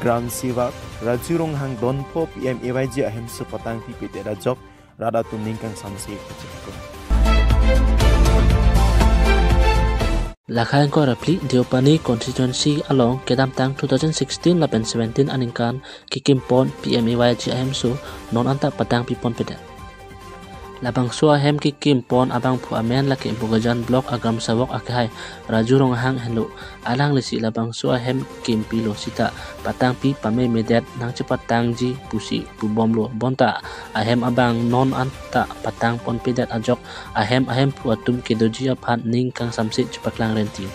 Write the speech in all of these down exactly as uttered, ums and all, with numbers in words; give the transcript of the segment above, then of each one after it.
Gram Sevak Raju Ronghang donpho P M A Y G ahemso patang pipedet ajok rat atum ning kangsamse kachepaklang. Lakha ingkoi ra phli Deopani constituency along kedamtang two thousand sixteen lapen seventeen aningkan kekim pon P M A Y G ahemso non anta patang pipon pedet. Labangso ahem kekim pon abangphu amen lake Bokajan Block agram Sevak akehai Raju Ronghang henlo. Alanglisi labangso ahem kimpilo sita patang pi pamemedet nangchepatangji pusi pubomlo, bonta ahem abang non anta patang ponpedet ajok ahem ahemphu atum kedoji aphan ning kangsamse chepaklang renti.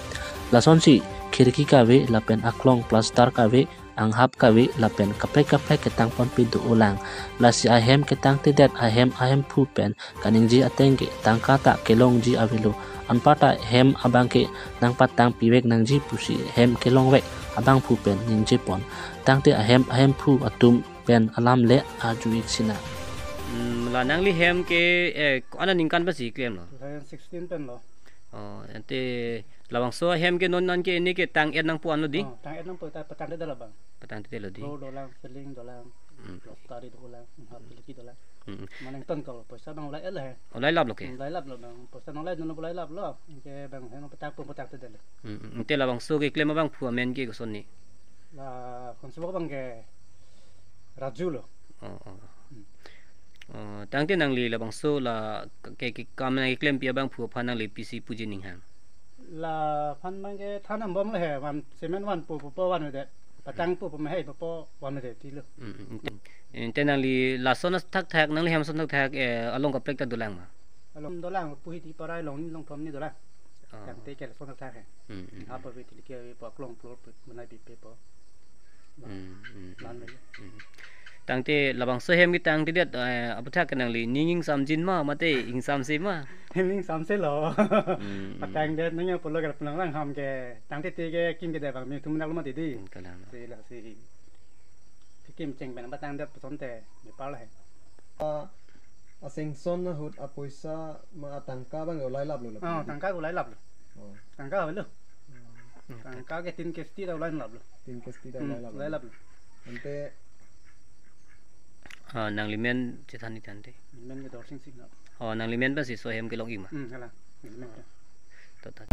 Lasonsi khirki kave lapen aklong plaster kave, anghap kave lapen kaprek kaprek ketang ponpe do-olang. Lasi ahem ketangtedet ahem ahemphu pen kaningje ateng ke tangka ta kelongji avelo. Anparta hem abangke nangpatang pivek nangji pusi hem kelongvek abangphu pen ningje pon. Tangte ahem ahemphu atum pen alam le arju-ik sinang. Hmm, la nangli hem ke, eh, ko-an aningkan pensi klemlo? Two thousand sixteen penlo. Oh, ante labangso ahem ke non anke ne ketang-et nangpo anlo dei? Oh, tang-et nangpo, ta patangtedet labang. Patangtedetlo dei? Floor dolang, ceiling dolang, hmm, plaster dolang, hmm, khirki dolang. Hmm. Mane ton kalo, poisa abang ulai-et lo he. Oh, lailaplo ke? Hmm, lailaplo abang. Poisa nang lai non ulai laplo. Anke abang hem patang pon patangtedetlo. Hmm, hmm. Ante labangso keklem abangphu amen ke kosonne? La konsebo abangke Raju lo. Oh, oh. Hmm. Oh, tangte nangli labangso la ke, ke kam nangkeklempi abangphu aphan nangli pisi puji ninghang? Laphan abangke than ambomlo he, van cement vanpo pupo vanvedet. Patangpo pu ma he pupo vanvedet tilo. Hmm, hmm. Ante, ante nangli lason thakthak, nangli hem ason thakthak, eh, along kaprek ta dolang ma? Along dolang, puhi ti parai longni longthomni dolang. Oh. Tangte ke lason thakthak he. Hmm, hmm. Apa pi ti ke po aklong floor pi, menai pipe po. Hmm, hmm, hmm, lan hmm, lagi. Hmm. Tangte labangso hem ketangtedet, eh, aphuthak ke nangli ning ingsamjin ma, mate ingsamse ma? Ning ingsamselo. Hmm, hmm. Patangdet nangji pulo ke pulang lang ham ke tangte te kekim kedet abang me tum nak lo mati dei. Hmm, kalang. Si lasi kekim cheng pen patangdet puson te me parlo he. Ah, a-sanction ahut apoisa ma atangka abang ulai laplo lo? Oh, tangka ulai laplo. Oh. Tangka avelo. Hmm. Tangka ke tin kisti ta ulai laplo. Tin kisti ta, hmm, ulai laplo. Ulai laplo. Ante, ah, nangli men chethan-ik tangte. Men ke Dorsing Singh lo. Oh, nangli men pensi laso hem kelong-ik ma? Hmm, kalang. Nangli men ke. To, to.